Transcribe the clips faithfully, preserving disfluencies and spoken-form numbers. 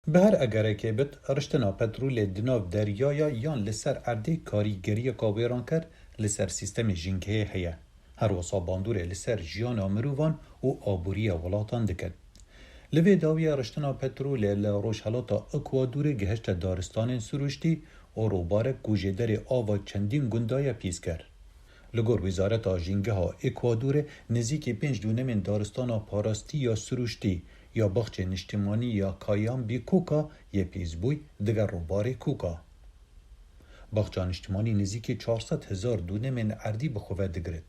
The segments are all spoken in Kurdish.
Bi her egerekê bit, riştina petrolê di nav deryaya yan li ser erdê karîgeriyeka wêranker li ser sîstemê jîngehê heye. Her wisa bandorê li ser jiyana mirovan û aboriya welatan dikin. Li vê dawiyê riştina petrolê li rojhelata Ekwadorê gihişte daristanên sirûştî û rûbarek ku jêderê ava çendîn gunda ye pîs kir. Li gor Wezareta Jîngeha Ekwadorê, nêzîkî pênc dûnemên daristana parastî ya sirûştî ya Baxçê Niştimanî ya Kayambi Koka yê pîsbûy digel rûbarê Koka. Baxça Niştimanî nêzîkî çar sed hezar dûnemên erdî bi xwe ve digirit.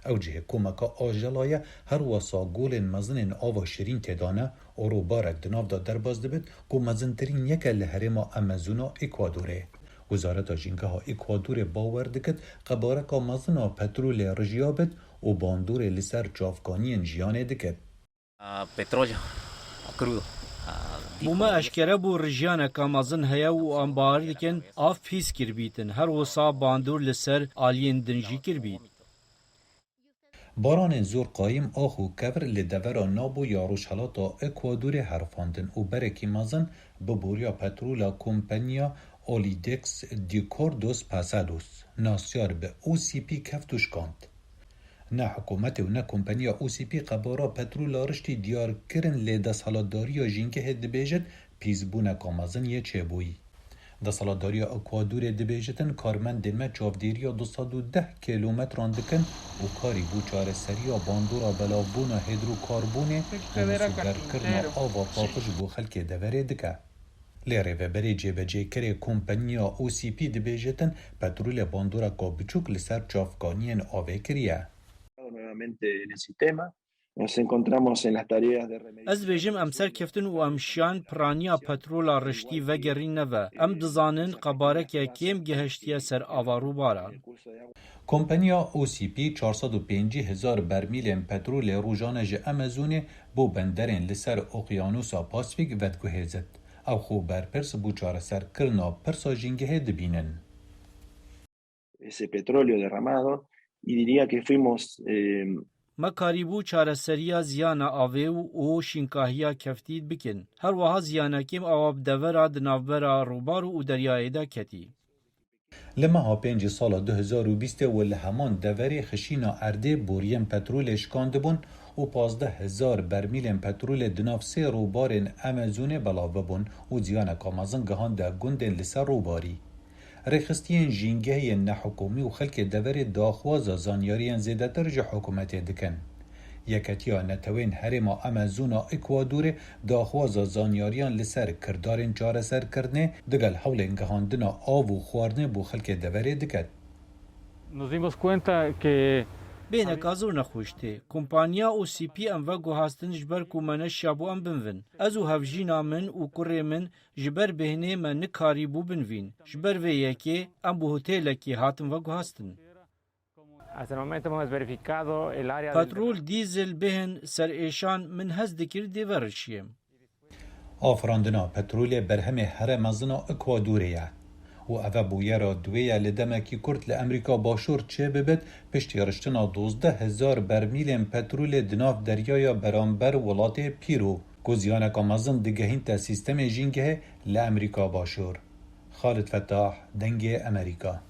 Ew cihê komeka ajela ye, her wisa golên mezinên ava şirîn tê de ne û rûbarek di nav de derbas dibit ku mezintirîn yek e li herêma Amazona Ekwadorê. Wezareta Jîngeha Ekwadorê bawer dikit qebareka mezin a petrolê rijiyabit û bandorê li ser çavkaniyên jiyanê dikit. Ah, petróleo crudo. Ah, Bo me eşkere bû rijiyaneka mezin heye û em bawer dikin av pîs kiribîtin. Her wisa bandor li ser aliyên din jî kiribît. Baranên zor qayim ax û kevir li devera Nabo ya rojhelata Ekwadorê herifandin û berekî mezin bi boriya petrola kompaniya Olidex de Cordos Pasados, nasyar bi O C P, keft û şikand. Ne hikûmetê û ne kompaniya O C P qebara petrola riştî diyar kirin, lê desthilatdariya jîngehê dibêjit pîsbûneka mezin yê çêbûyî. Desthilatdariya Ekwadorê dibêjitin karmendên me çavdêriya du sed û deh kîlometran dikin û karî bo çareseriya bandora belavbûna hidrokarbonê û misogerkirina ava paqij bo xelkê deverê dike. Lê rêveberê cêbecêkerê kompaniya O C P dibêjitin petrolê bandoreka biçûk li ser çavkaniyên avê kiriye. Nuevamente en el sistema. Nos encontramos en las tareas de remediación. Ez dibêjim em serkeftin û em şiyan piraniya petrola riştî vegerîne ve. Em dizanin qebareke kêm gihiştiye ser ava rûbaran. Kompaniya O C P çar sed û pêncî hezar bermîlên petrolê rojane ji Amazonê bo benderên li ser Oqyanusa Pasifîk vediguhêzit. Ew xwe berpirs bo çareserkirina pirsa jîngehê dibînin. Ese petróleo derramado y diría que fuimos, eh, Me karîbû çareseriya ziyana avê û, û şînkahiya keftî bikin. Her wiha ziyana kêm awa bi devera di navbera rûbar û deryayê de ketî. Li meha pêncê sala du hezar û bîstê û li heman deverê xişîna erdê boriyên petrolê şikandibûn û pazdeh hezar bermîlên petrolê di nav sê rûbarên Amazonê belav bibûn û ziyaneka mezin gihande gundên li ser rûbarî. Rêxistiyên jîngehê yên nehikûmî û xelkê deverê daxwaza zanyariyên zêdetir ji hikûmetê dikin. Yeketiya Netewên Herêma Amazona Ekwadorê daxwaza zanyariyan li ser kirdarên çareserkirinê digel hewlên gihandina av û xwarinê bo xelkê deverê diket. Nos dimos cuenta que Bêhneka zor nexweş tê. Kompaniya O C P em veguhastin ji ber ku me neşiyabû em binvin. Ez û hevjîna min û kurê min ji ber bêhnê me nikarîbû binvîn. Ji ber vê yekê em bi hotelekê hatin veguhastin. Hasta el momento hemos verificado el área del Petrol, dîzel, bêhn, serêşan min hez dikir dê verişiyê. Afirandina petrolê berhemê here mezin a Ekwadorê ye û eve bûyera duwê ye li demekî kurt li Amerîka Başûr çêbibit, piştî riştina duzdeh hezar bermîlên petrolê di nav deryaya beramber welatê Pîrû, ku ziyaneka mezin digehînte sîstemê jîngehê li Amerîka Başûr. Xalid Fetah, Dengê Amerîka.